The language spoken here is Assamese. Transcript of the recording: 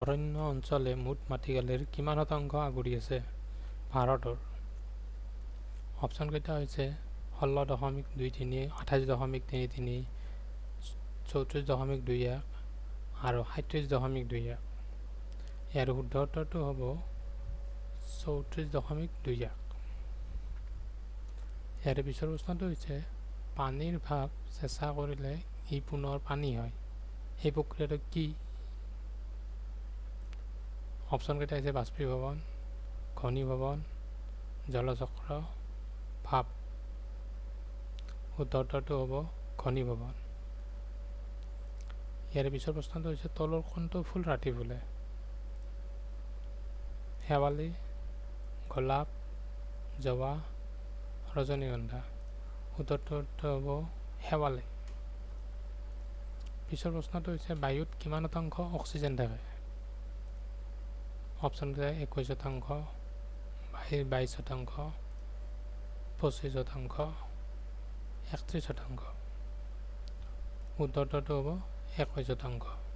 অৰণ্য অঞ্চলে মুঠ মাটিকালিৰ কিমান শতাংশ আগুৰি আছে ভাৰতৰ? অপশ্যনকেইটা হৈছে 16.23, 28.33, 34.21 আৰু 37.21। ইয়াৰ শুদ্ধ উত্তৰটো হ'ব 34.21। ইয়াৰে পিছৰ প্ৰশ্নটো হৈছে, পানীৰ ভাপ চেঁচা কৰিলে ই পুনৰ পানী হয়, এই প্ৰক্ৰিয়াটো কি? অপশ্যনকেইটা হৈছে বাষ্পীভৱন, ঘনীভৱন, জলচক্ৰ, ভাপ। শুদ্ধ উত্তৰটো হ'ব ঘনীভৱন। ইয়াৰে পিছৰ প্ৰশ্নটো হৈছে, তলৰ কোনটো ফুল ৰাতি ফুলে? শেৱালি, গোলাপ, জবা, ৰজনীগন্ধা। শুদ্ধ উত্তৰটো হ'ব শেৱালি। পিছৰ প্ৰশ্নটো হৈছে, বায়ুত কিমান শতাংশ অক্সিজেন থাকে? অপশ্যন 21%, 22%, 25%, 31%। শুদ্ধ উত্তৰটো হ'ব 21%।